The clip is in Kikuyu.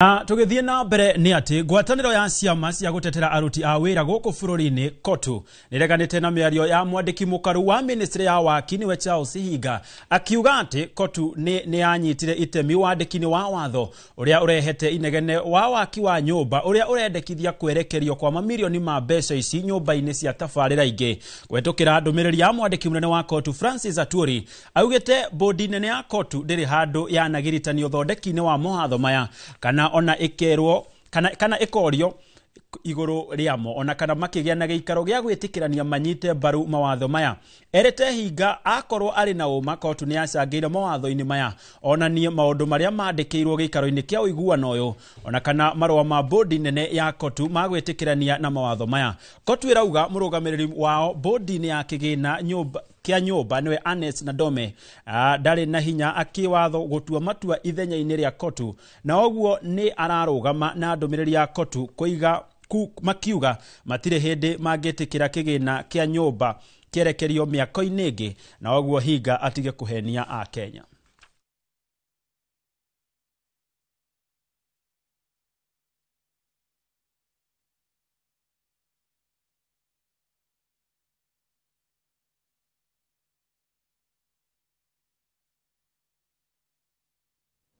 Na tũgĩthiĩ na mbere nĩ atĩ ngwatanĩro ya ciama cia gũtetera aruti a wĩra gũkũ bũrũri-inĩ COTU nĩreganĩte na mĩario ya mwandĩki mũkaru wa ministry ya waki nĩwe Charles Hinga, akiuga atĩ COTU nĩ yanyitire itemi wandĩki-inĩ wa watho ũrĩa ũrehete inegene wa waki wa nyũmba ũrĩa ũrendekithia kwerekerio kwa mamirioni ma mbeca ici nyũmba-inĩ cia tabarĩra ingĩ. Kũhetũkĩra ndũmĩrĩri ya mwandĩki mũnene wa COTU Francis Atwoli, augĩte bodi nene ya COTU ndĩrĩ handũ yanagiritanio ũthondeki-inĩ wa mawatho maya kana ona ĩkerwo kana ĩkorio igũrũ rĩamo ona kana makĩgĩa na gĩikaro gĩa gwĩtĩkĩrania manyite mbaru mawatho maya. Erĩte Hinga akorwo arĩ na ũma COTU nĩ yacangĩire mawatho-inĩ maya onanie maũndũ marĩa mandĩkĩirwo gĩikaro-inĩ kĩa ũiguano ũyũ ona kana marũa ma bodi nene ya COTU ma gwĩtĩkĩrania na mawatho maya. COTU ĩrauga mũrũgamĩrĩri wao bodi-inĩ ya kĩgĩna nyũmba kĩa nyũmba nĩwe Ernest Nadome ndarĩ na hinya akĩwatho gũtua matua ithenya-inĩ rĩa COTU na ũguo nĩ ararũgama na ndũmĩrĩri ya COTU kũiga makiuga matirĩ hĩndĩ mangĩtĩkĩra kĩgĩna kĩa nyũmba kĩerekerio mĩako-inĩ ĩngĩ na ũguo Hinga atige kũhenia a Kenya.